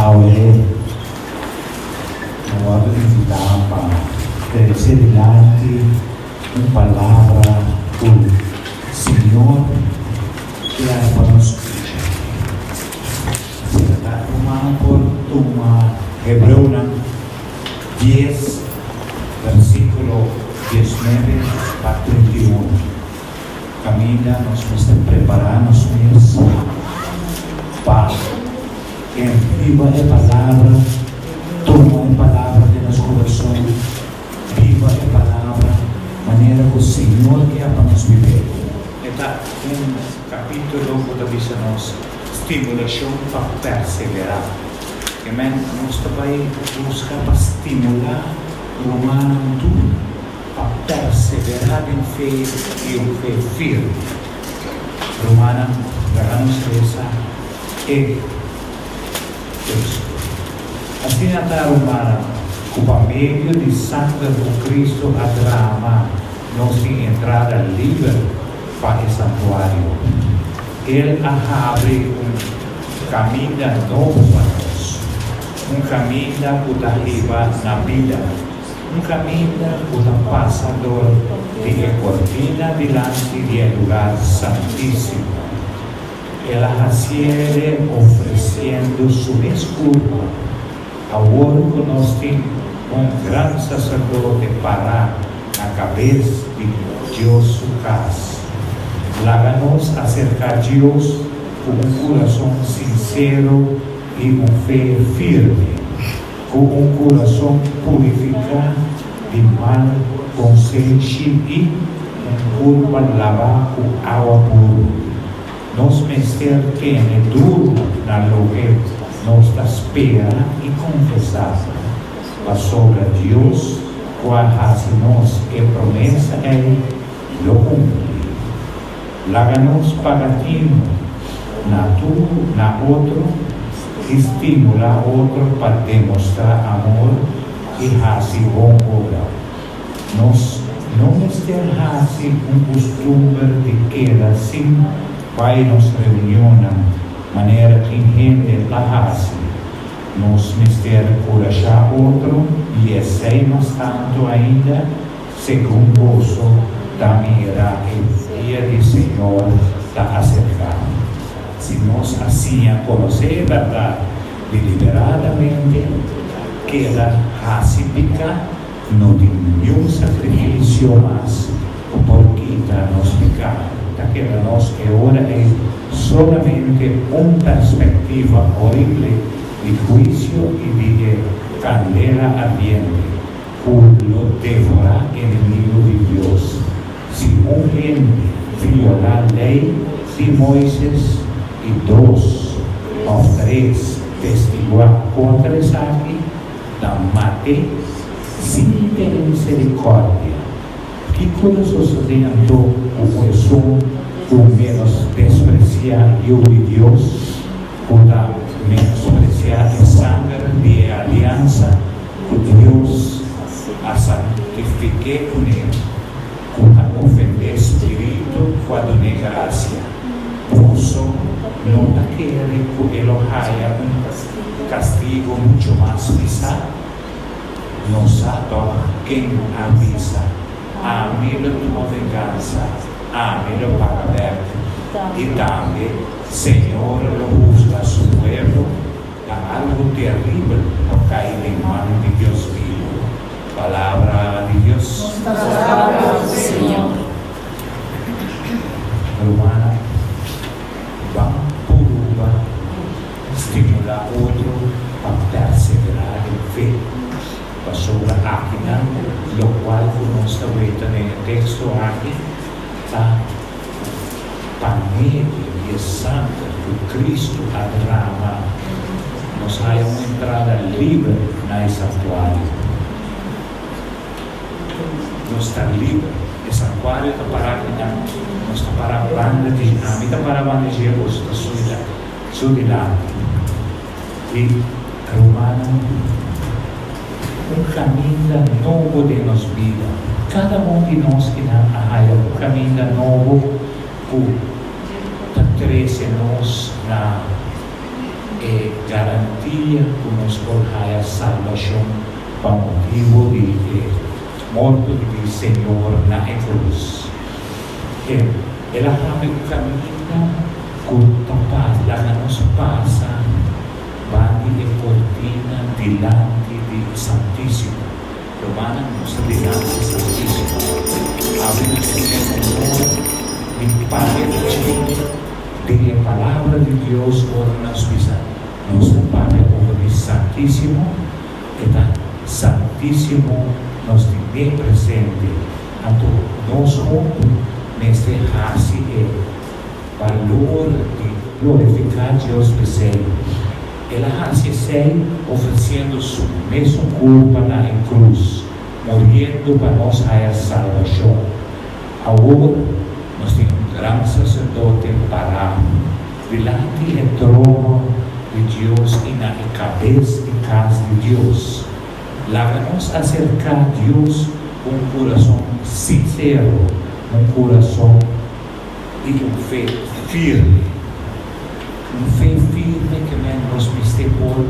Awe mi wòrdu invitá pa trese dilanti un palabra ku Señor kier pa nos skucha. Asina ta, rumannan por tuma Hebreonan dies, versíkulo 19 pa 31. Kaminda nos mester prepará nos mes pa biba e palabra, tuma e palabra den nos kurason, biba e palabra manera ku Señor ke pa nos bib'é. E ta un kapítulo ku ta bisa nos stimulashon pa perseverá. Ke men nos ta bai buska pa stimulá rumannan tur. Pa perseverá den fe i un fe firme. Rumannan, laga nos resa e teksto. Asina ta, rumannan, ku pa medio di sanger ku Kristu a drama nos tin entrada liber pa e santuario. El a habri un kaminda nobo pa nos, un kaminda ku ta hiba na bida. Un kaminda ku ta pasa dor di e kortina dilanti di e lugar santísimo. El a hasié ofresiendo su mes kurpa. Awor ku nos tin un gran saserdote pará na kabes di Dios su kas, laga nos aserká Dios ku un kurason sinsero i un fe firme. Ku un kurason purifiká di mal konsenshi i un kurpa labá ku awa puru, nos mester tene duru na loke nos ta spera i konfesá, pasobra Dios ku a hasi nos e promesa ei lo kumpli. Laga nos paga tinu na tur na otro i stimulá otro pa demostrá amor i hasi bon obra. Nos no mester hasi un kustumber di keda sin bai nos reunionnan manera tin hende ta hasi. Nos mester kurashá otro i esei mas tantu ainda Segun boso ta mira e dia di Señor ta aserká. Si nos a siña konosé e bèrdat deliberadamente, keda hasi piká, no tin niun sakrifisio mas ku por kita nos piká. Ta keda nos e ora ei solamente un perspektiva horibel di huisio i di e kandela ardiente. Ku lo devorá enemigu di Dios. Si un hende violá lei di Moises i dos òf tres testiguá kontra esaki, ta mat'é sin tene miserikòrdia. Kiko ta sosodé anto ku esun ku menospresiá Yu di Dios, ku ta menospresiá e sanger di e aliansa Ku Dios a santifik'é kuné, ku ta ofendé spiritu ku a dun'é grasia. Boso no ta kere ku e lo haya un kastigu muchu mas pisá? Nos sa tòg ken a bisa, Ami lo tuma vengansa, ami lo paga bèk. I tambe, Señor lo husga su pueblo. Ta algu teribel pa kai den man di Dios bibu. Palabra di Dios. Nos ta alabá Señor. Rumannan, ban purba stimulá otro pa perseverá den fe. Pasobra akinan lokual ku nos ta weta den e teksto aki ta Pa medio di e sanger ku Kristu a drama, nos haya un entrada liber na e santuario. Nos ta liber. E santuario ta pará akinan. Nos ta pará banda di, ami ta pará banda di dje, boso ta su dilanti. I rumannan, un kaminda nobo den nos bida. Kada un di nos kinan a haya un kaminda nobo ku ta trese nos na E garantia ku nos por haya salbashon pa motibu di e morto di Señor na e krus. E El a habri un kaminda ku ta laga nos pasa bandi e kortina dilanti di e Santísimo. Rumannan, nos ta dilanti e Santísimo. Awe nos tin e honor di papia ku dje den e Palabra di Dios ora nos bisa nos ta papia over di Santísimo, e ta Santísimo nos tin bien presente. Anto nos huntu mester hasi e balor di glorifiká Dios p'esei. El a hasi esei ofresiendo su mesun kurpa na e krus, muriendo pa nos haya salbashon. Awor nos tin un gran saserdote pará dilanti e trono di Dios i na e kabes di kas di Dios. Laga nos aserká Dios ku un kurason sinsero, un kurason i un fe firme. Un fe firme ke men nos mester por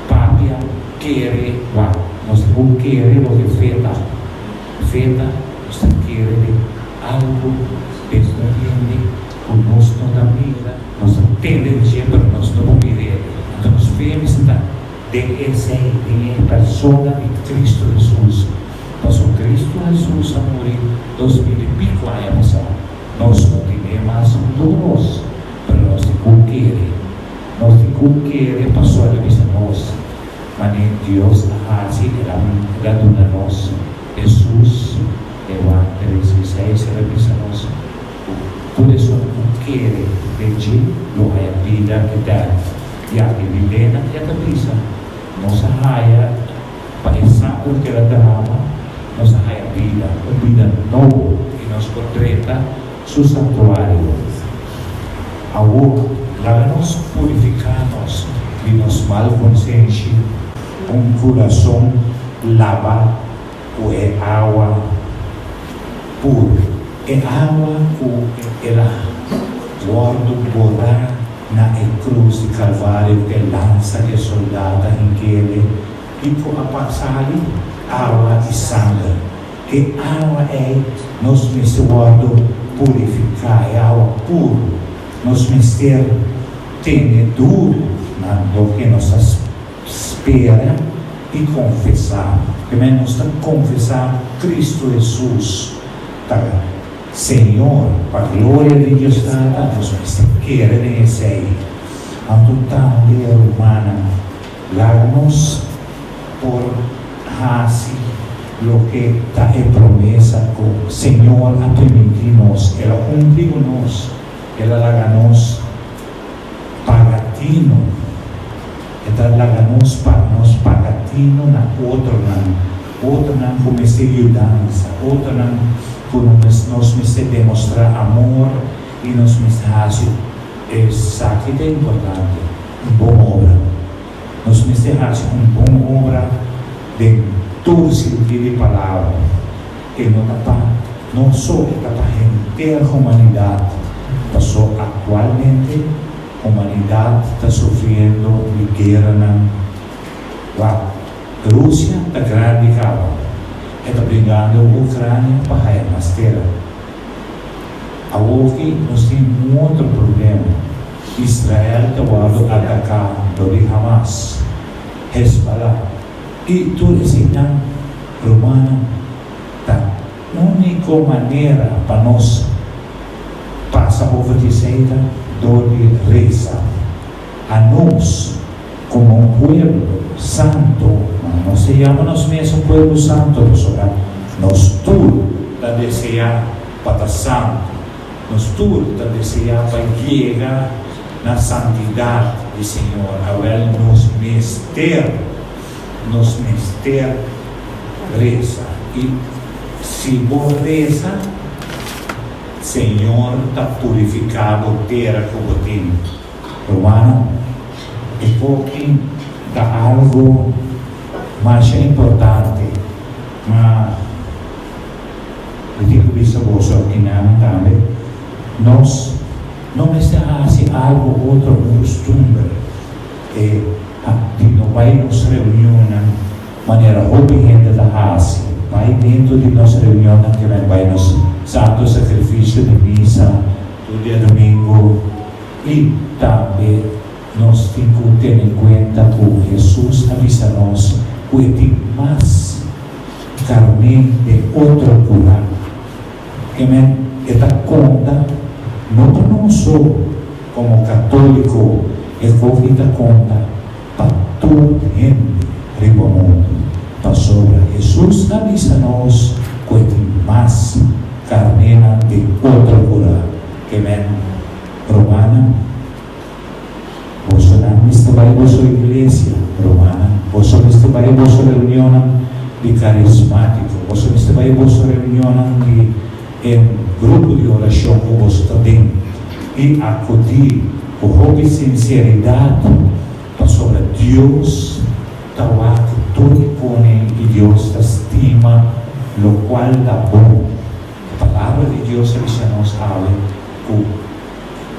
papia, kere, wak, nos ta por kere loke fe ta. Fe ta, nos ta kere den algu, den un hende ku nos no ta mira, nos ta tende di dje pero nos no por mir'é. Anto nos fe mester ta den esei, den e persona di Cristo Hesus. Pasobra Cristo Hesus a muri 2000 i pico aña pasá. Nos no tine mas huntu ku nos, pero nos tin ku kere. Nos tin ku kere pasobra el a bisa nos manera Dios a hasi, el a el a duna nos Hesus. Den Juan 3:16 el a bisa nos ku tur esun ku kere den dje lo haya bida eterno. I aki Lilena ya ta bisa, Nos a haya pa e sanger ku el a drama, nos a haya bida, un bida nobo, i nos por drenta su santuario. Awor, laga nos purifiká nos di nos mal konsenshi, un kurason laba ku e awa puru, e awa ku el a wòrdu borá na e krus di Kalvario ku e lansa di e soldata hinkele i ku a pasali awa i sanger. E awa ei nos mester wòrdu purifiká, e awa puru. Nos mester tene duru na loke nos ta spera i konfesá. Primer nos ta konfesá Kristu Hesus ta Señor, pa gloria di Dios Tata. Nos mester kere den esei. Anto tambe, rumannan, laga nos por hasi loke ta e promesa ku Señor a primintí nos. El a kumpli ku nos. El a laga nos paga tino. E ta laga nos pa nos paga tino na otronan, otronan ku mester yudansa, otronan ku nos mester demostrá amor i nos mester hasi esaki ta importante, un bon obra. Nos mester hasi un bon obra den tur sintí di palabra. E no ta pa nos so, e ta pa henter humanidat, paso aktualmente Humanidad ta sufriendo di gueranan. Wak, Rusia ta grandi caba. E ta bringando cu Ucrania pa haya mas tera. Awoki nos tin un otro problema. Israel ta wordo ataca dor di Hamas, Hezbollah y tur eseinan. Rumannan, ta Úniko manera pa nos pasa over di esei ta dor di resa. Anos, komo un pueblo santo, ma nos ta yama nos mes un pueblo santo pasobra nos tur ta deseá pa ta santu, nos tur ta deseá pa yega na santidat di Señor. Awèl nos mester, nos mester resa. I si bo resa, Señor ta purifiká bo tera ku bo tin. Rumannan, e koki ta algu masha importante, ma mi tin ku bisa boso akinan tambe, nos. No mester hasi algu otro, un kustumber e di no bai nos reunionnan manera hopi hende ta hasi. Bai dentro di nos reunionnan ke men bai nos santo sakrifisio di misa tur diadomingo i tambe nos tin ku tene kuenta ku Hesus a bisa nos ku e tin mas karné den otro kurá. Ke men e ta konta no pa nos so komo katóliko, e koki ta konta pa tur hende riba mundu, pasobra Hesus a bisa nos ku e tin mas karnénan den otro kurá. Ke men, rumannan, bosonan mester bai boso iglesia, rumannan, boso mester bai boso reunionnan di karismátiko, boso mester bai boso reunionnan di e grupo di orashon ku boso ta den i akudí ku hopi sinseridat, pasobra Dios ta wak tur i pone i Dios ta stima lokual ta bon. E Palabra di Dios ta bisa nos awe ku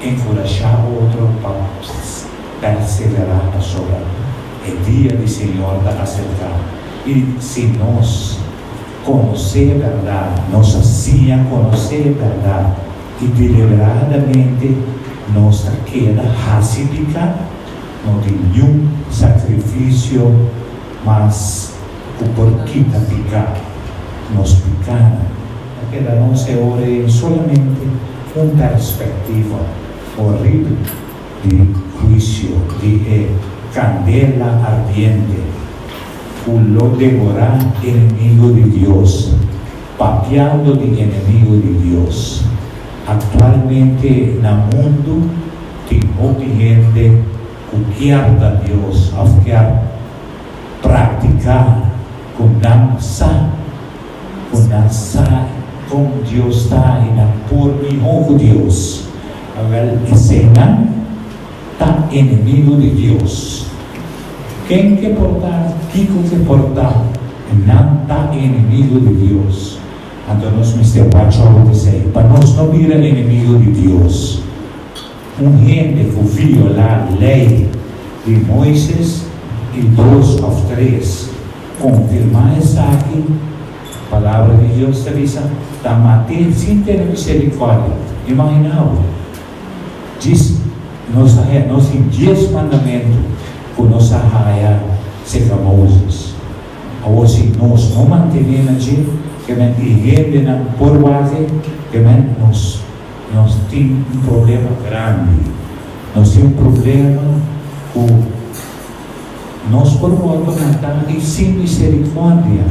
enkurashá otro pa perseverá pasobra e dia di Señor ta aserká. I si nos konosé e bèrdat, nos a siña konosé e bèrdat i deliberadamente nos ta keda hasi piká, no tin niun sakrifisio mas ku por kita piká. Nos pikánan ta keda nos e ora ei solamente un perspektiva horibel di huisio di e kandela ardiente ku lo devorá enemigu di Dios. Papiando di enemigu di Dios, aktualmente na mundu tin hopi hende ku kier ta Dios òf kier praktiká ku nan sa ku nan sa kon Dios ta i nan por mihó ku Dios. Awèl, eseinan ta enemigu di Dios. Ken ke por ta, kiko ke por ta, nan ta enemigu di Dios. Anto nos mester watch out esei, pa nos no bira enemigu di Dios. Un hende ku violá Lei di Moises i dos òf tres konfirmá esaki, Palabra di Dios ta bisa, ta mat'é sin tene miserikòrdia. Imaginá bo, djis nos a haya, nos tin dies mandamentu ku nos a haya serka Moses. Awor si nos no mantené na dje, ke men i hendenan por wak-e, ke men nos. Nos tin un problema grandi. Nos tin un problema ku nos por wòrdu matá i sin miserikòrdia,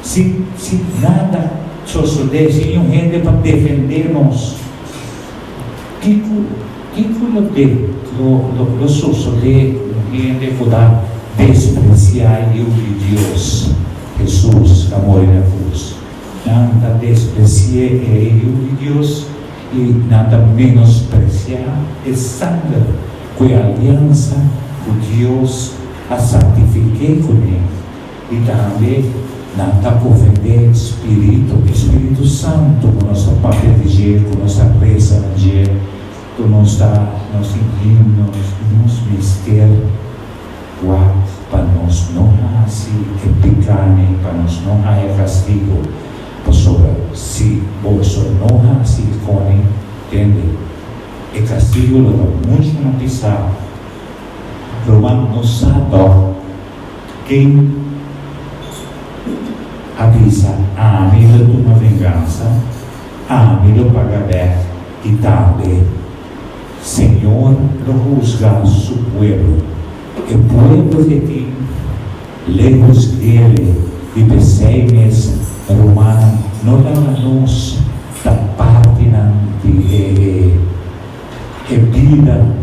sin sin nada sosodé, sin niun hende pa defendé nos. Kiko kiko lo de lo lo lo sosodé ku un hende ku ta despresiá e Yu di Dios, Hesus, ku a muri na krus? Nan ta despresi'é e Yu di Dios i nan ta menospresiá e sanger ku e aliansa ku Dios a santifik'é kuné. I tambe nan ta ofendé spiritu, e spiritu santu ku nos ta papia di dje, ku nos ta resa na dje, ku nos ta nos tin himno, nos mester. Wak pa nos no hasi e pikánan pa nos no haya kastigu, pasobra si boso no hasi e koni, tende, e kastigu lo ta muchu mas pisá. Ruman, nos sa tòg ken a bisa, Ami lo tuma vengansa, ami lo paga bèk, i tambe. Señor lo husga su pueblo. E pueblo ke tin lei husg'ele i p'esei mes rumannan no laga nos ta partinan di e e bida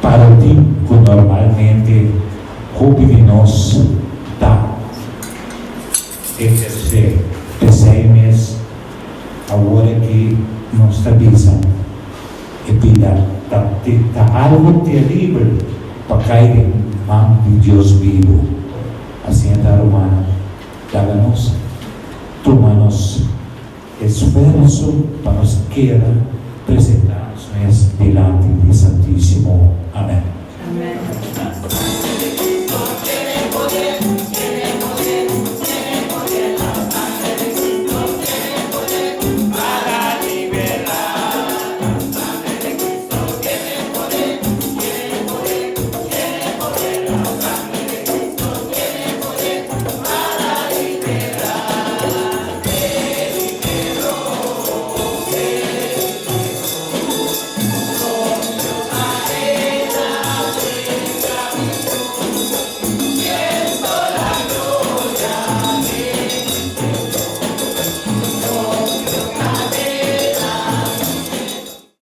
parotin ku normalmente hopi di nos ta ehersé. P'esei mes Awor aki nos ta bisa e bida ta ta algo teribel pa kai den man di Dios bibu. Asina ta rumannan, laga nos tuma nos esfuerso pa nos keda. Presentá nos mes dilanti di Santísimo.